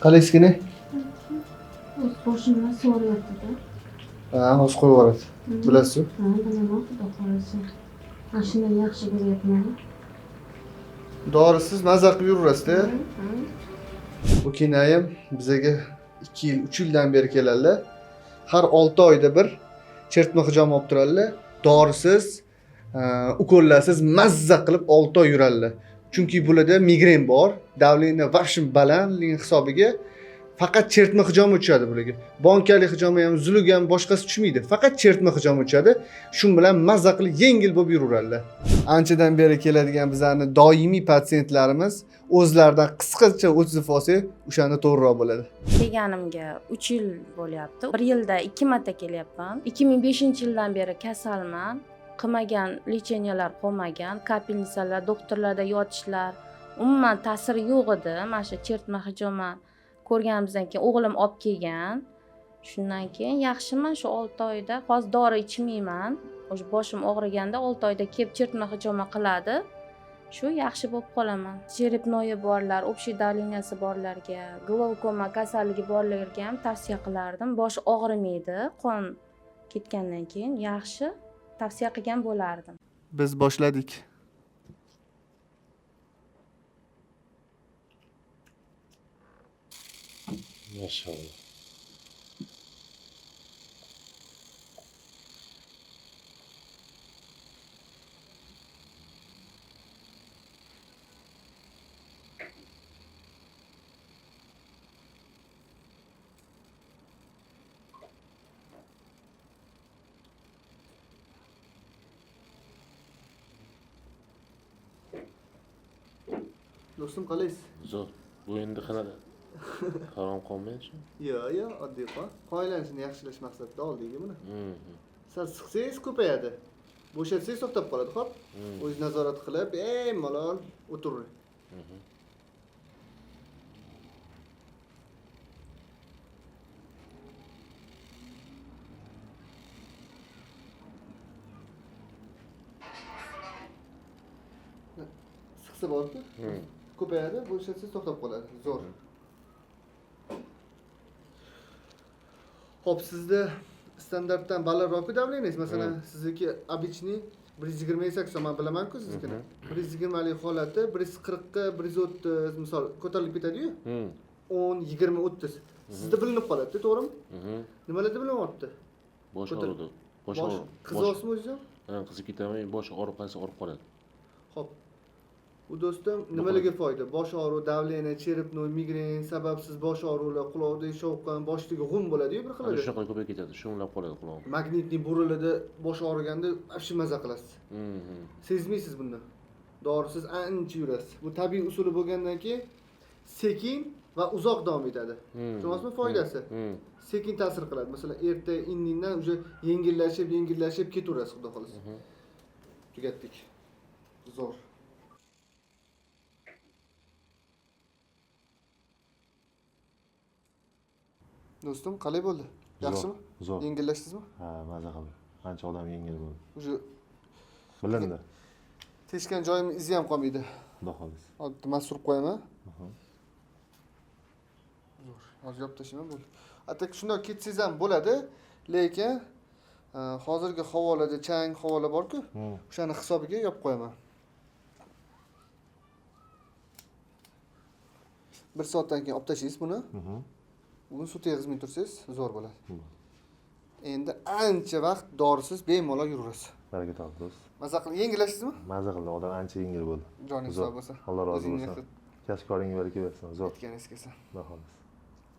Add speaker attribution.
Speaker 1: Qalaysigina?
Speaker 2: O'z boshimdan so'rayapti-da.
Speaker 1: Ha, hozir qo'yib yuboradi. Bilasiz-ku?
Speaker 2: Ha, bilaman, xudo xohlasa. Mana shundan yaxshi bo'lyapman.
Speaker 1: Dorisiz maza qilib yuraverasiz-da. Bu kenayim bizaga 2 yil, 3 yildan beri keladilar. Har 6 oyda bir chertma hijoma olib turadilar. Dorisiz, ukollasiz mazza qilib 6 oy yuradilar. Chunki bularda migren bor, давление vashim balandligi hisobiga faqat chertma hijoma tushadi bularga. Bonkali hijoma ham, zuluk ham, boshqasi tushmaydi. Faqat chertma hijoma tushadi. Shu bilan mazza qilib yengil bo'lib yuraveradilar. Anchadan beri keladigan bizlarning doimiy patsientlarimiz o'zlaridan qisqacha o'tib olsak, o'shanda to'g'riroq bo'ladi.
Speaker 3: Kelganimga 3 yil bo'lyapti. 1 yilda 2 marta kelyapman. 2005-yildan beri kasalman. Qilmagan lecheniyalar qolmagan, kapelnisalar, doktorlarda yotishlar, umuman ta'siri yo'q edi. Mana shu chertma hijoma ko'rganimizdan keyin o'g'lim olib kelgan. Shundan keyin yaxshiman shu 6 oyda. Hozir dori ichmayman. O'sha boshim og'riganda 6 oyda kelib chertma hijoma qiladi. Shu yaxshi bo'lib qolaman. Черепное borlar, общий давлениеsi borlarga, glaukoma kasalligi borlarga ham tavsiya qilardim. Bosh og'rimaydi, qon ketgandan keyin yaxshi tavsiya qilgan bo'lardim.
Speaker 1: Biz boshladik.
Speaker 4: Maşallah.
Speaker 1: Do'stim, qalaysiz?
Speaker 4: Zo'r. Bu endi qanaqa? Harom qolmaydi shu?
Speaker 1: Yo'q, yo'q, oddiy qon. Qon aylanishini yaxshilash maqsadida oldik buni. Sal siqsangiz ko'payadi. Bo'shatsangiz to'xtab qoladi, xo'p? O'zingiz nazorat qilib, bemalol o'tiravering. Siqsa borku. Ko'payadi, bo'shatsangiz to'xtab qoladi. Zo'r. Xo'p, sizda standartdan balandroq давлениеsiz. Masalan, sizniki обычный 120-80, men bilaman-ku siznikini. 120lik holati 140ga, 130 misol ko'tarilib ketadi-yu. 10, 20, 30. Sizda bilinib qoladi, to'g'rimi? Nimalarda bilinyapti?
Speaker 4: Bosh og'ridi. Bosh
Speaker 1: Bosh
Speaker 4: og'ridi.
Speaker 1: Qizasizmi o'zingiz ham?
Speaker 4: Ha, qizib ketaman, bosh og'rib qolsa og'rib qoladi.
Speaker 1: Xo'p. Bu do'stim nimalarga foyda? Bosh og'riq, давление, черепной, migren, sababsiz bosh og'riqlar, quloqdagi shovqin, boshdagi g'um bo'ladi-yu bir xil.
Speaker 4: Ana shunaqa ko'payib ketadi, shumlab qoladi qulog'im.
Speaker 1: Magnitni burilida bosh og'riganda вообще maza qilasiz. Sezmaysiz bundan. Dorisiz ancha yurasiz. Bu tabiiy usuli bo'lgandan keyin sekin va uzoq davom etadi. Tushunasizmi foydasi? Sekin ta'sir qiladi. Masalan, erta indindan уже yengillashib, yengillashib ketaverasiz, xudo xolasa. Tugatdik. Zo'r. Do'stim, qalay bo'ldi? Yaxshimi?
Speaker 4: Zo'r.
Speaker 1: Yengillashdingizmi?
Speaker 4: Ha, maza qildi. Qancha odam yengil bo'ldi.
Speaker 1: Уже
Speaker 4: bilindi.
Speaker 1: Teshgan joyim izi ham qolmaydi.
Speaker 4: Xudo xolasa.
Speaker 1: Hozir man surib qo'yaman. Zo'r. Hozir yopib tashlayman, bo'ldi. Atak shundoq ketsangiz ham bo'ladi, lekin hozirgi havolarda chang havolar bor-ku, o'shani hisobiga yopib qo'yaman. 1 soatdan keyin olib tashlaysiz buni. Buni suv tegizmay tursangiz zo'r bo'ladi. Endi ancha vaqt dorisiz bemalol yuraverasiz.
Speaker 4: Baraka topib do'st.
Speaker 1: Maza qilib yengillashdingizmi?
Speaker 4: Maza qildi, odam ancha yengil bo'ldi.
Speaker 1: Joningiz
Speaker 4: Zo'r.
Speaker 1: sog' bo'lsin.
Speaker 4: Alloh rozi
Speaker 1: O'zingiz
Speaker 4: bo'lsin. Kasb-koringga baraka bersin. Zo'r.
Speaker 1: Aytganingiz kelsin.
Speaker 4: Xudo xohlasa.